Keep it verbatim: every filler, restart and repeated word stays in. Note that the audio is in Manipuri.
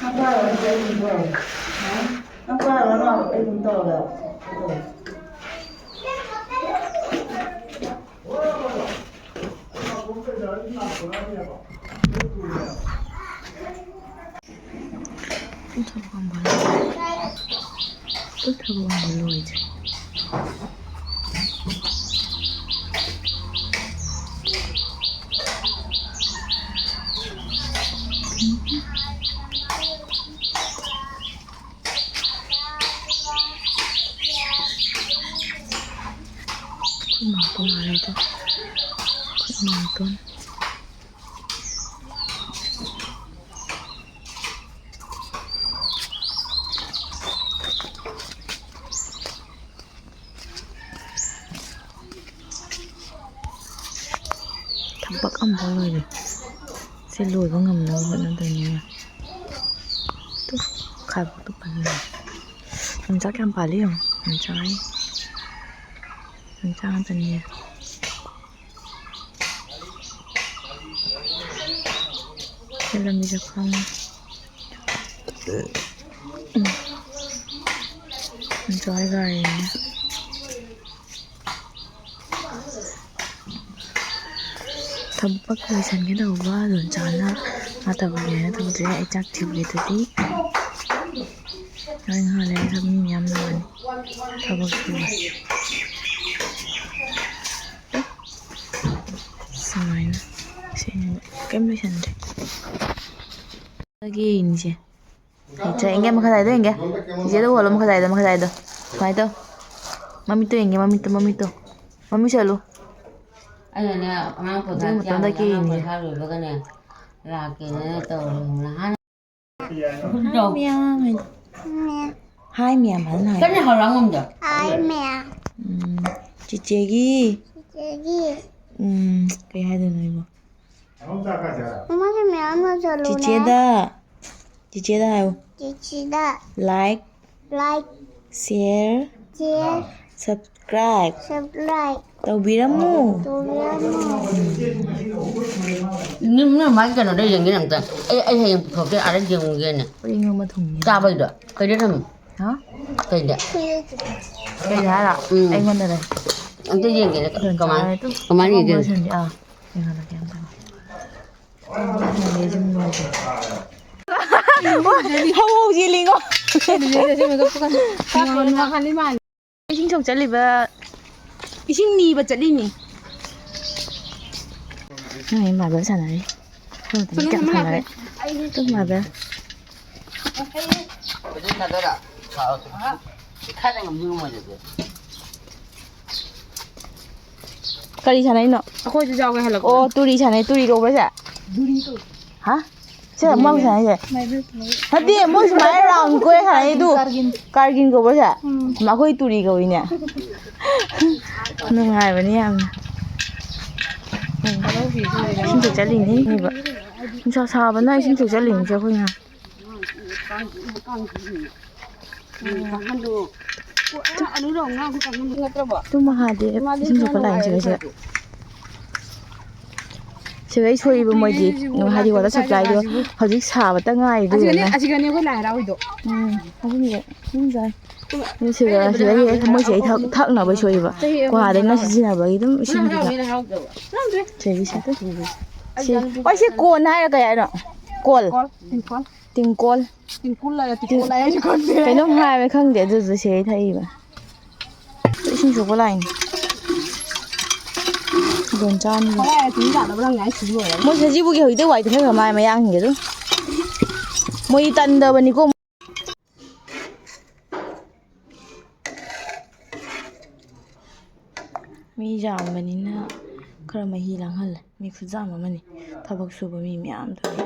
ꯅꯪ ꯄꯥꯏꯔꯨꯔꯅꯨ, ꯑꯩ ꯑꯗꯨꯝ ꯇꯧꯔꯒꯦ꯫ ꯍꯥ? ꯅꯪ ꯄꯥꯏꯔꯨꯔꯅꯨ, ꯑꯩ ꯑꯗꯨꯝ ꯇꯧꯔꯒꯦ꯫ ꯄꯨꯡ ꯊꯕꯛ ꯑꯃ ꯂꯣꯏ-, ꯄꯨꯡ ꯊꯕꯛ ꯑꯃ ꯂꯣꯏꯗ꯭ꯔꯤ꯫ ꯑꯩꯈꯣꯏ ꯃꯥ ꯀꯣ ꯃꯥꯜꯂꯦꯗꯣ꯫ ꯑꯩꯈꯣꯏ ꯃꯥ ꯇꯣꯟ꯫ ꯊꯕꯛ ꯑꯃꯐꯥꯎ ꯂꯣꯏꯗ꯭ꯔꯤ꯫ ꯁꯤ ꯂꯣꯏꯕ ꯉꯝꯅꯕ ꯍꯣꯠꯅꯗꯣꯏꯅꯦ꯫ ꯇꯨ, ꯈꯥꯏꯕꯣꯛꯇꯣ ꯄꯜꯂꯦ꯫ ꯌꯣꯡꯆꯥꯛ ꯀꯌꯥꯝ ꯄꯥꯜꯂꯤ ꯌꯦꯡꯉꯣ꯫ ꯌꯣꯡꯆꯥꯛ ꯑꯩ-, ꯌꯣꯡꯆꯥꯛ ꯉꯥꯛꯇꯅꯦ꯫ ꯁꯤ ꯂꯝꯕꯤꯁꯦ ꯈꯪꯉꯦ꯫ ꯌꯣꯡꯆꯥꯛ ꯒꯥꯔꯤꯅꯦ꯫ ꯊꯕꯛ ꯂꯣꯏꯁꯟꯒꯦ ꯇꯧꯕ, ꯗꯣꯟꯆꯥꯅ ꯃꯥ ꯇꯧꯒꯦꯅ ꯇꯧꯗ꯭ꯔꯦ, ꯑꯩ ꯆꯥꯛ ꯊꯤꯕꯒꯤ ꯑꯗꯨꯗꯤ꯫ ꯍꯣꯔꯦꯟ ꯉꯥꯏꯍꯥꯛ ꯂꯩꯔꯒ ꯃꯤ ꯃꯌꯥꯝ ꯂꯥꯛꯑꯅꯤ ꯊꯕꯛ ꯁꯨꯕ꯫ ꯁꯨꯃꯥꯏꯅ ꯁꯤꯅꯦꯕ, ꯀꯩꯝ ꯂꯣꯏꯁꯟꯗ꯭ꯔꯤ꯫ ꯌꯦꯡꯁꯦ꯫ ꯆꯠ ꯌꯦꯡꯒꯦ, ꯃꯈꯥꯗꯥꯏꯗꯣ ꯌꯦꯡꯒꯦ꯫ ꯆꯤꯆꯦꯗ ꯎꯍꯜꯂꯣ, ꯃꯈꯥꯗꯥꯏꯗꯣ, ꯃꯈꯥꯗꯥꯏꯗꯣ꯫ ꯁꯨꯃꯥꯏꯅ ꯇꯧ꯫ ꯃꯃꯤꯠꯇꯣ ꯌꯦꯡꯒꯦ, ꯃꯃꯤꯠꯇꯣ, ꯃꯃꯤꯠꯇꯣ꯫ ꯃꯃꯤꯠ ꯁꯤꯍꯜꯂꯨ꯫ ꯑꯩꯅꯅꯦ, ꯑꯉꯥꯡ ꯄꯩꯈꯥ ꯍꯧꯖꯤꯛ ꯃꯇꯣꯟꯗ ꯊꯤꯔꯝꯕꯅꯦ, ꯑꯉꯥꯡ ꯀꯦꯔꯤꯅꯦ꯫ ꯄꯩꯈꯥ ꯂꯣꯏꯕꯒꯅꯦ, ꯂꯥꯛꯀꯦꯅꯅꯦ ꯇꯧꯔꯦ꯫ ꯅꯍꯥꯟ ꯍꯥꯏ ꯃꯌꯥꯝ ꯍꯥꯏꯗꯣ꯫ ꯍꯥꯏ ꯃꯌꯥꯝ ꯐꯖꯅ ꯍꯥꯏ꯫ ꯀꯟꯅ ꯍꯧꯔ ꯉꯝꯗ꯫ ꯍꯥꯏ ꯃꯌꯥꯝ꯫ ꯎꯝ꯫ ꯆꯤꯆꯦꯒꯤ꯫ ꯆꯤꯆꯦꯒꯤ꯫ ꯎꯝ, ꯀꯩ ꯍꯥꯏꯗꯣꯏꯅꯣ ꯑꯩꯕꯣ? ꯃꯃꯥꯁꯦ ꯃꯌꯥꯝ ꯅꯠꯇ꯭ꯔꯣ ꯂꯨꯅꯦ? ꯆꯤꯆꯦꯗ꯫ ꯆꯤꯆꯦꯗ ꯍꯥꯏꯌꯣ꯫ ꯆꯤꯆꯦꯗ꯫ Like꯫ Like꯫ Share꯫ Share꯫ Subscribe꯫ Subscribe꯫ ꯇꯧꯕꯤꯔꯝꯃꯨ꯫ ꯇꯧꯕꯤꯔꯝꯃꯨ꯫ ꯅꯣꯏ, ꯅꯣꯏ ꯃꯥꯒꯤ ꯀꯩꯅꯣꯗ ꯌꯦꯡꯒꯦꯅꯦ ꯑꯝꯇ꯫ ꯑꯩ, ꯑꯩ ꯍꯌꯦꯡ ꯄꯨꯊꯣꯛꯀꯦ, ꯑꯥꯗ ꯌꯦꯡꯉꯨꯒꯦꯅꯦ꯫ ꯎꯔꯤꯡ ꯑꯃ ꯊꯨꯡꯉꯤ꯫ ꯆꯥꯕꯩꯗꯣ꯫ ꯀꯩꯗ ꯊꯝꯃꯤ? ꯍꯥ? ꯀꯩꯗ? ꯀꯩꯗ ꯍꯥꯏꯔꯣ? ꯎꯝ꯫ ꯑꯩꯉꯣꯟꯗ ꯂꯩ꯫ ꯑꯝꯇ ꯌꯦꯡꯒꯦꯅꯦ꯫ ꯀꯃꯥꯏ-, ꯆꯥꯔꯦ ꯇꯨ꯫ ꯀꯃꯥꯏꯅ ꯌꯦꯡꯒꯦ? ꯂꯣꯏꯁꯤꯟꯒꯦ꯫ ꯑꯥ, ꯌꯦꯡꯍꯜꯂꯒꯦ ꯑꯝꯇ꯫ ꯍꯧ ꯍꯧ ꯆꯦꯜꯂꯤꯉꯣ꯫ ꯏꯁꯤꯡ ꯁꯣꯛ ꯆꯠꯂꯤꯕ꯫ ꯏꯁꯤꯡ ꯅꯤꯕ ꯆꯠꯂꯤꯅꯤ꯫ ꯅꯣꯏ ꯃꯥꯔꯕꯜ ꯁꯥꯟꯅꯔꯤ꯫ ꯁꯣꯝꯗ ꯃꯤ ꯀꯌꯥꯝ ꯁꯥꯟꯅꯔꯦ? Two marble. ꯀꯔꯤ ꯁꯥꯟꯅꯩꯅꯣ? ꯑꯩꯈꯣꯏꯁꯨ ꯌꯥꯎꯒꯦ ꯍꯜꯂꯛꯄꯗ꯫ ꯑꯣ, ꯇꯨꯔꯤ ꯁꯥꯟꯅꯩ꯫ ꯇꯨꯔꯤ ꯀꯧꯕ꯭ꯔꯁꯦ? ꯍꯥ? ꯁꯦ, ꯃꯣꯏ ꯁꯥꯟꯅꯩꯁꯦ꯫ ꯅꯠꯇꯦ, ꯃꯣꯏ ꯁꯨꯃꯥꯏꯅ round ꯀꯣꯏꯔ ꯁꯥꯟꯅꯩꯗꯨ꯫ ꯀꯥꯔꯒꯤꯟ꯫ ꯀꯥꯔꯒꯤꯟ ꯀꯧꯕ꯭ꯔꯁꯦ? ꯎꯝ꯫ ꯃꯈꯣꯏ ꯇꯨꯔꯤ ꯀꯧꯏꯅꯦ꯫ ꯅꯨꯡꯉꯥꯏꯕꯅꯤ ꯌꯥꯝꯅ꯫ ꯏꯁꯤꯡ ꯁꯣꯛ ꯆꯠꯂꯤꯅꯦ ꯁꯤꯅꯦꯕ꯫ ꯅꯨꯡꯁꯥ ꯁꯥꯕꯅ ꯏꯁꯤꯡ ꯁꯣꯛ ꯆꯠꯂꯤꯅꯦ ꯑꯩꯈꯣꯏꯅ꯫ ꯇꯨ ꯃꯍꯥꯗꯦꯕ ꯏꯁꯤꯡ ꯁꯣꯛꯄ ꯂꯥꯏꯟꯁꯤꯒꯁꯦ꯫ ꯁꯤꯒꯩ ꯁꯣꯛꯏꯕ ꯃꯣꯏꯗꯤ, ꯍꯥꯏꯗꯤ water supplyꯗꯣ ꯍꯧꯖꯤꯛ ꯁꯥꯕꯇ ꯉꯥꯏꯔꯤ ꯑꯁꯤꯒꯅꯤ, ꯑꯗꯨꯗꯨꯅ꯫ ꯑꯁꯤꯒꯅꯤ ꯑꯩꯈꯣꯏ ꯂꯥꯏ ꯍꯔꯥꯎꯔꯤꯗꯣ꯫ ꯎꯝ, ꯑꯍꯨꯝꯁꯦ, ꯑꯍꯨꯝ ꯆꯥꯏ꯫ ꯑꯗꯨ ꯁꯤꯗ, ꯁꯤꯗꯒꯤ ꯃꯣꯏꯁꯦ ꯑꯩ ꯊꯛ-, ꯊꯛꯅꯕ ꯁꯣꯛꯏꯕ꯫ ꯆꯍꯤ ꯑꯃ ꯒꯨꯍꯥꯗꯩꯅ ꯍꯔꯥꯎꯔꯦ꯫ ꯁꯤꯖꯤꯟꯅꯕꯒꯤ ꯑꯗꯨꯝ ꯃꯣꯏ ꯏꯁꯤꯡꯁꯤꯗ꯫ ꯍꯔꯥꯎꯕꯅꯤ, ꯍꯔꯥꯎꯗꯕ꯫ ꯍꯔꯥꯎꯗ꯭ꯔꯦ꯫ ꯁꯤꯒꯤ ꯁꯤ-, ꯁꯤ꯫ ꯑꯣ, ꯁꯤ ꯀꯣꯟ ꯍꯥꯏꯔ ꯀꯩ ꯍꯥꯏꯅꯣ? ꯀꯣꯜ꯫ ꯀꯣꯜ, ꯇꯤꯡꯀꯣꯜ꯫ ꯇꯤꯡꯀꯣꯜ꯫ ꯇꯤꯡꯀꯣꯜ ꯍꯥꯏꯔ ꯇꯤꯡꯀꯣꯜ ꯍꯥꯏꯔ ꯀꯣꯜ ꯍꯥꯏꯔ꯫ ꯀꯩꯅꯣꯝ ꯍꯥꯏꯕ ꯈꯪꯗꯦ, ꯑꯗꯨꯁꯨ ꯁꯤꯗꯩ ꯊꯛꯏꯕ꯫ ꯏꯁꯤꯡ ꯁꯣꯛꯄ ꯂꯥꯛꯏꯅꯤ꯫ ꯕꯣꯟ ꯆꯥꯅꯤ꯫ ꯍꯣꯔꯦꯟ ꯑꯩ ꯇꯤꯟ ꯇꯥꯗꯕ꯭ꯔꯥ ꯍꯪꯉꯦ, ꯑꯩ ꯁꯤ ꯂꯣꯏꯔꯒ꯫ ꯃꯣꯏ ꯁꯖꯤꯕꯨꯒꯤ ꯍꯧꯖꯤꯛꯇꯩ ꯋꯥꯏ ꯇꯩꯊꯈ꯭ꯔ ꯃꯥꯜꯂꯦ ꯃꯌꯥꯡꯁꯤꯡꯁꯦ ꯑꯗꯨꯝ꯫ ꯃꯣꯏ ꯇꯟꯗꯕꯅꯤꯀꯣ꯫ ꯃꯤ ꯌꯥꯝꯕꯅꯤꯅ ꯈꯔ ꯃꯍꯤ ꯂꯥꯡꯍꯜꯂꯦ꯫ ꯃꯤ ꯈꯨꯌꯥꯝ ꯑꯃꯅꯤ꯫ ꯊꯕꯛ ꯁꯨꯕ ꯃꯤ ꯃꯌꯥꯝꯗꯨꯒꯤ꯫